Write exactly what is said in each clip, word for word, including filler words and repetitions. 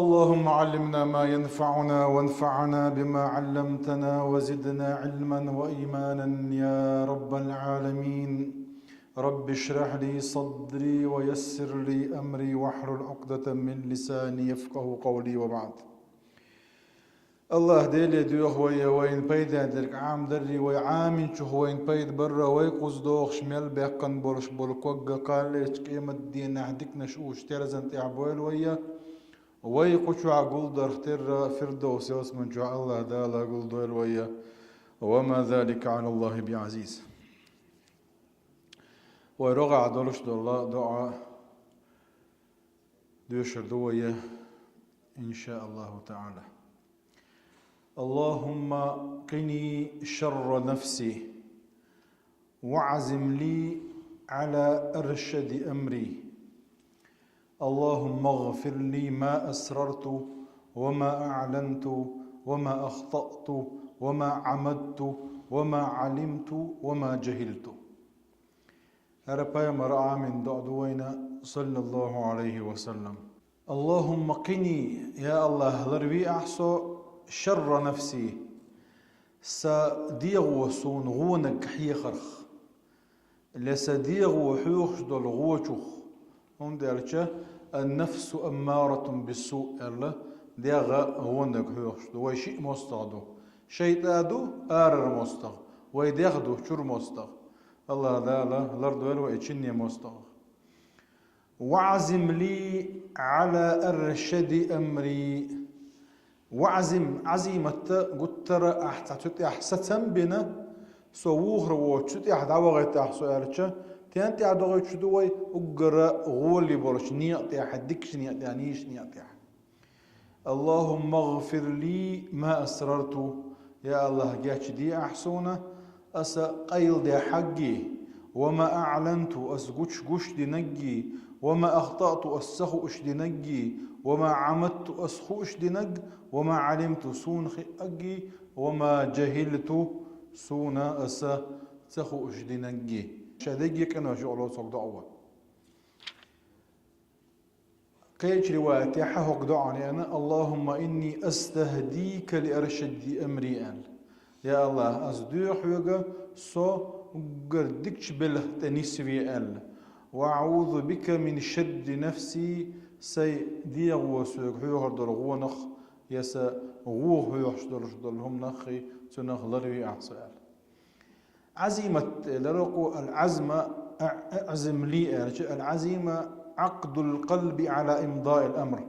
اللهم علمنا ما ينفعنا وانفعنا بما علمتنا وزدنا علما وإيمانا يا رب العالمين. رب اشرح لي صدري ويسر لي أمري واحلل عقدة من لساني يفقه قولي وبعد. Аллах Деле доьху вай, вайна пайда дерг Ӏамадарра, вай Ӏаминчух вайна пайда барра, вай кхуза дохуш мел баьккхина болуш болу ког а кхаллалц къематдийнахь диканаш уьш терзан тӀехь бойла вай, вай кху чохь гулдарх терра Фирдовс ялсамани чохь Аллах Дала гулдойла вай. وما ذلك على الله بعزيز. Вай рогӀехь долуш долу доӀа доьшур ду вай, иншааллаху таӀала. اللهم قني شر نفسي واعزم لي على أرشد أمري. اللهم اغفر لي ما أسررت وما أعلنت وما أخطأت وما عمدت وما علمت وما جهلت. ХӀара пайхамара Ӏамийна доӀа ду вайна, саллаллаху Ӏалайхи ва саллам. اللهم قني, я Аллах, ларве ахь со, شر نفسي, сан дегӀо суна гӀонаг хьехарх, я сан дегӀо хьоьхуш долу гӀочух. ХӀунда аьлча, النفس أمارة بالسوء аьлла, дегӀ гӀонаг хьоьхуш ду. Вай шиъ мостагӀа ду. ШайтӀа ду, арара мостагӀа. Вай дегӀ ду, чуьра мостагӀа. Аллах Дала лардойла вай чинне мостагӀах. واعزم لي على أرشد أمري. واعزم, Ӏазимат гуттара а, ахь цхьа цу тӀехь сацам бина, со вухур воцу цу тӀехь дӀавахийтахь со аьлча, тен тӀехь дохуьйтуш ду вай, уггара гӀоли болчу некъа тӀехь, дикачу некъа тӀехь, нийса некъа тӀехь. اللهم اغفر لي ما أسررت, я Аллах, гечде ахь суна, аса къайладаьхьаггий, وما أعلنت, аса гучу гуш динаггий, وما أخطأت, аса ца хууш динаггий, وما عمدت, аса хууш динаг, وما علمت, суна хиъаггий, وما جهلت, суна аса ца хууш динаггий. Ша дегге къинош юкъало цог доӀа. Кхечу риваятехь хӀокху доӀана аьлла: اللهم إني أستهديك لأرشد أمري аьлла. Я Аллах, ас доьху хьоьга, со уггар дикачу белхан тӀе нисве аьлла. وأعوذ بك من شر نفسي, сайн дегӀо соьга хьоьхур долу гӀонах, я сан вуха хьоьхуш долуш долу хӀуманах, цунах ларве ахь со аьлла. Ӏазимат элира кху, العزم, أعزم لي аьлча, العزيمة عقد القلب على إمضاء الأمر.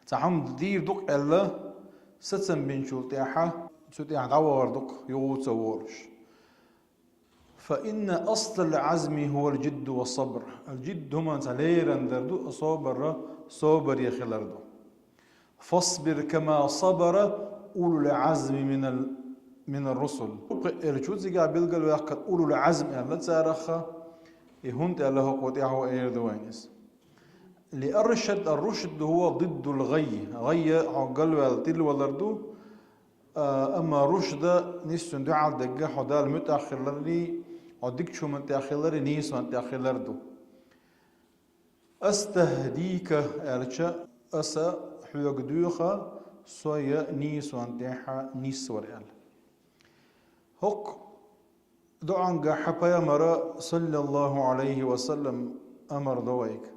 Цхьа хӀума дийр ду-кх аьлла, сацам бинчул тӀаьхьа, цу тӀехь дӀавахар ду-кх, юха ца волуш. فإن أصل العزم هو الجد والصبر. Ал-жидд хӀуманца леррина дар ду, собар, собаре хилар ду. فاصبر كما صبر أولو العزم من ال-، من الرسل. Кху элчу цигахь билгалваьккхина улул Ӏазм аьлла царах, и хӀунда аьлла хӀокху тӀехь ву эр ду вайна иза. لأرشد، الرشد هو ضد الغي. ГӀай хьо галваьлла тилвалар ду, а, амма рушда нисса дуьхьал дегга хьо Далла муьтӀахь хиларий, хьо дикачу хӀуманна тӀехь хиларий, нийсонна тӀехь хилар ду. أستهديك аьлча, аса хьоьга доьху, со я нийсонна тӀехь нисвар аьлла. ХӀокху доӀангахь пайхамара, саллаллаху Ӏалайхи ва саллам, амар до вайга.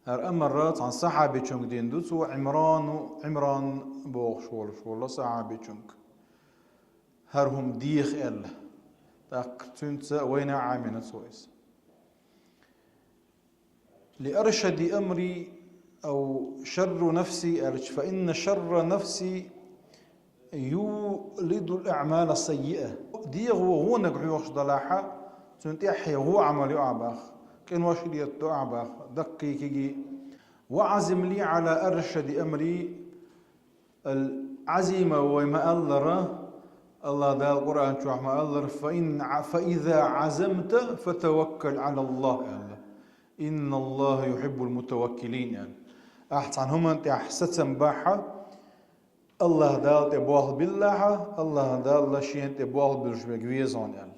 ХӀара амар цхьана сахьабичунга дина ду, цо Ӏимрану, Ӏимран бохуш волуш волу сахьабичунга. ХӀара хӀума деха аьлла. ТӀаккха цуьнца вайна а Ӏамийна цо иза. لأرشد أمري أو شر نفسي аьлча, فإن شر نفسي يولد الأعمال السيئة. ДегӀо гӀонаг хьоьхуш далахь, цунна тӀаьхье гӀо Ӏамал ю ахь боху, къинош летадо ахь боху, даккхий, кегий. وأعزم لي على أرشد أمري. Ал-Ӏазима вай ма-аллара, Аллах Дала Къуръан чохь ма-аллара: فإن ع-، فإذا عزمت فتوكل على الله аьлла. إن الله يحب المتوكلين аьлла. Ахь цхьана хӀуманна тӀехь сацам бахь, Аллах Дала тӀе болх биллахь, Аллах Дала шена тӀе болх буьллуш верг веза хьуна аьлла.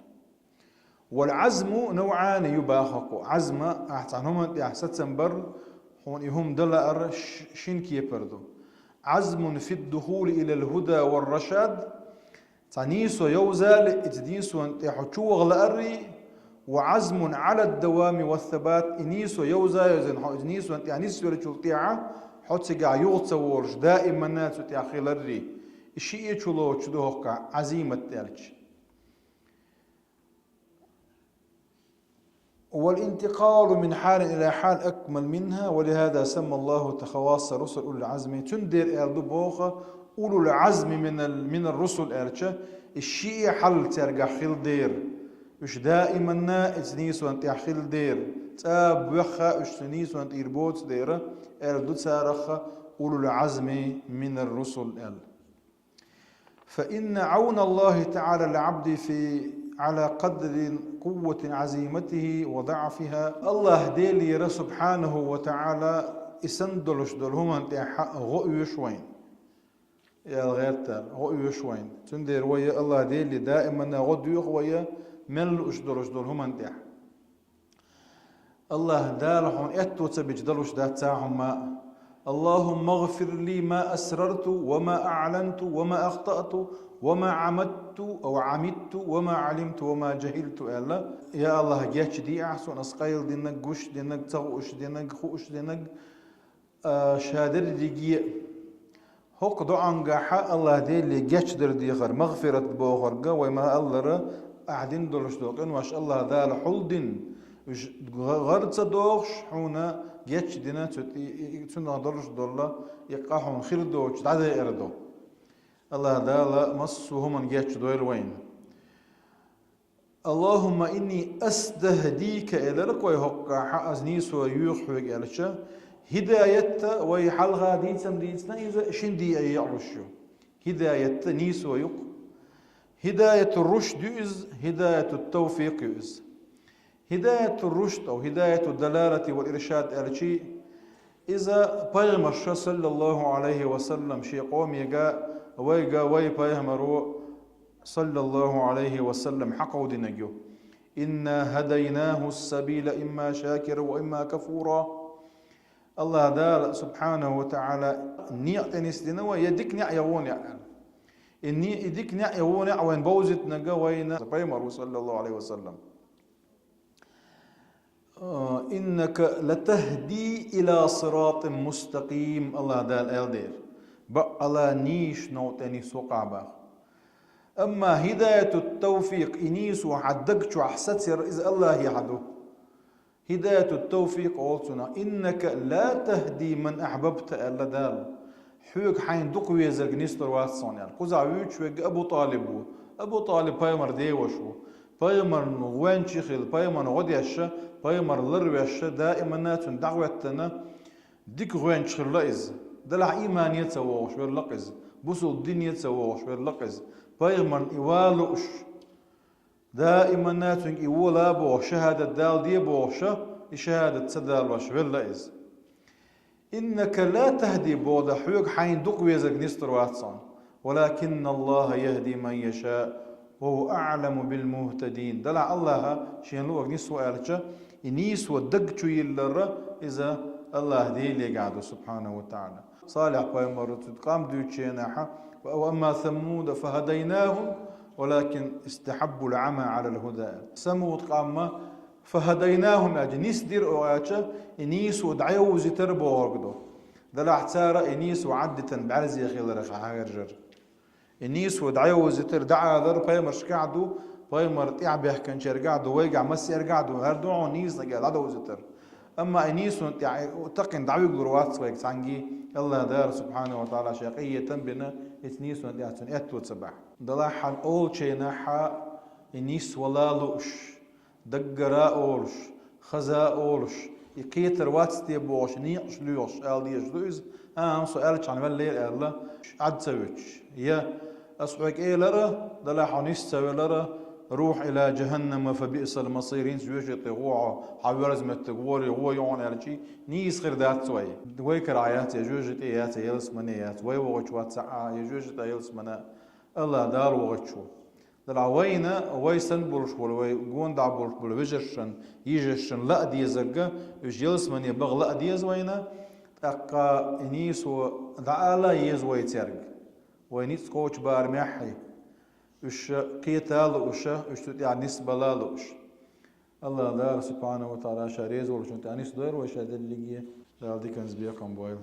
والعزم نوعان, ю бахакъо. Ӏазма, ахь цхьан хӀуман тӀехь сацам бар, хьуна и хӀума дан лаар ш-, шин кепара ду. عزم في الدخول إلى الهدى والرشاد, цхьа нийсо йовзале, иза нийсонан тӀе хьо чу ваха лааррий, وعزم على الدوام والثبات, и нийсо йовза йовзийна хьо иза нийсонан тӀехь нисвеллачул тӀехьа, хьо цигахь юха ца волуш, даиманна цу тӀехь хиларрий. И шиъ чулоцуш ду хӀокхахь Ӏазимат аьлча. والانتقال من حال إلى حال أكمل منها، ولهذا سمى الله خواص الرسل أولي العزم. Цундела аьлла ду боху, أولو العزم من ال-، من الرسل аьлча, и шиъ хьал цаьргахь хилла дера. Уьш даиманна иза нийсонан тӀехь хилла дера. ЦӀа боьхха уьш цу нийсонан тӀера боцу дера, аьлла ду царах, أولو العزم من الرسل аьлла. فإن عون الله تعالى العبد في، على قدر قوة عزيمته وضعفها. АллахӀ Делера, субхьанаху ва таӀала, и санна долуш долу хӀуманна тӀехь гӀо оьшу вайна. Ял гӀертар, гӀо оьшу вайна. Цундела вай АллахӀ Деле даиманна гӀо доьху вай, мел лууш долуш долу хӀуманна тӀехь. АллахӀ Дала хьуна аьтто ца бича далуш дац цхьа хӀума. اللهم اغفر لي ما أسررت وما أعلنت وما أخطأت وما عمدت أو عمدت وما علمت وما جهلت аьлла. Я АллахӀ, гечдехьа суна ас къайладинарг, гуш динарг, ца хууш динарг, хууш динарг, а, ша дерриге а. ХӀокху доӀангахьа АллахӀ Деле гечдар дехар, магъфират бохург, вай ма-аллара, ахь дина долуш долу къинош АллахӀ Дала хьулдина, уьш гӀа-, гӀар ца дохуш, хьуна гечдина, цу тӀе-, и-, и-, цунах долуш долу и къа хьуна хир доцуш дӀадайар ду. АллахӀ Дала массо а хӀуманна гечдойла вайна. اللهم إني أستهديك элира кхой хӀокхахьа, ас нийсо йоьху хьоьга аьлча, хӀидаятта вай хьалха дийцам дийцина иза шин дийа екъалуш ю. ХӀидаятта нийсо юкъ. ХӀидаяту рушд ю иза, хӀидаяту тавфикъ ю иза. ХӀидаяту рушд ав хӀидаяту далалати вал иршад аьлчи, иза пайхамарша, саллаллаху алейхи ва саллам, шен къомега, вайга вай пайхамаро, саллаллаху алейхи ва саллам, хьакховдинаг ю. إنا هديناه السبيل إما شاكرا وإما كفورا. АллахӀ Дала, субхьанаху ва таӀала, некъ тӀе нисдина вай, я дика неӀ, я вон неӀ аьлла. И не-, и дика неӀ, я вон неӀ вайна бовзийтинарг вайна пайхамар ву, саллаллаху алейхи ва саллам. إنك لتهدي إلى صراط مستقيم, АллахӀ Дала аьлла дера. Бакъала нийса новкъа тӀе нисво къа баха. Амма хӀидаяту тавфикъ, и нийсо хьан даг чохь сацар, иза АллахӀехьа ду. ХӀидаяту тавфикъ олу цунах. إنك لا تهدي من أحببت аьлла Дала. Хьоьга хьайна дукха везарг нислур вац суна аьлла. Кхузахь вуьйцуш верг Абу ТӀалиб ву. Абу ТӀалиб пайхамар деваш ву. Пайхамарна гӀоьнчий хилла, пайхамарна гӀо дешша, пайхамар ларвешша, даиманна цунна дӀахӀоьттина, дика гӀоьнча хилла иза. Делахь иймане ца вогӀуш велла-кх иза. Бусулба дине ца вогӀуш велла-кх иза. Пайхамарна и ван лууш, даиманна цуьнга и вола бохуш, шахӀадат дала де бохуша, и шахӀадат ца далош велла иза. إنك لا تهدي боху Дала, хьоьга хьайна дукха везарг нислур вац суна. ولكن الله يهدي من يشاء وهو أعلم بالمهتدين. Делахь АллахӀа шен луъург нисво аьлча, и нийсво даг чу йиллара, иза АллахӀ Делегахь ду, субхьанаху ва таӀала. Салихь пайхамар цу къам дуьйцучу хенахьа: وأما ثمود فهديناهم ولكن استحبوا العمى على الهدى. Самуд къам ма فهديناهم аьлча, нисдира оха аьлча, и нийсо дӀайовзийтар бохург ду. Делахь цара и нийсо Ӏаддитан бӀаьрзе хиларх хьахержар. И нийсо дӀайовзийтар, дӀаалар пайхамаршкахь а ду, пайхамар тӀаьхьабаьхкинчаьргахь а ду, вайгахь массаьргахь а ду, хӀара ду хьуна нийсаниг аьлла дӀадовзийтар. Амма и нийсонан тӀехь такхина дӀавуьгур вац вайга цхьаьнгге, АллахӀ Дала, субхьанаху ва таӀала, шен къинхетам а бина, иза нийсонан тӀехь цуьнан аьтто ца бахь. Делахь хьан олучу хенахьа и нисвала лууш, даггара а олуш, хаза а олуш, и кхетар вац те бохуш, некъаш лоьхуш, ала дезаш ду иза, а, амма со аьллачхьана ваьллера аьлла, Ӏад ца вуьтуш. Я, ас хьоьга элира, делахь хьо нис ца велира, روح إلى جهنم فبئس المصير, хӀинца жоьжахати гӀо хьо, хьан верза меттиг гӀора, гӀо йогӀун аьлчи, нийса хир дац вай. Вай карахь яц, я жоьжахати яц, я ялсамане яц, вай вогӀуьйтуш вац цхьа а, я жоьжахати, я ялсамане, АллахӀ Дала вогӀуьйтуш ву. Цудухьа вайна, вай санна болуш болу, вай гонахь болуш болу вежаршна, йижаршна лаа дезарг, уьш ялсамане баха лаа деза вайна, тӀаккха и нийсо дӀаала еза вай цаьрга. Вай ницкъ кхочу барамехь, уьш кхета а лууш, уьш цу тӀехь нисбала а лууш. АллахӀ Дала, субхьанаху ва тагӀала, Ша реза волчунна тӀехь нисдойла вай Ша дерриге. Дала диканца бекхам бойла.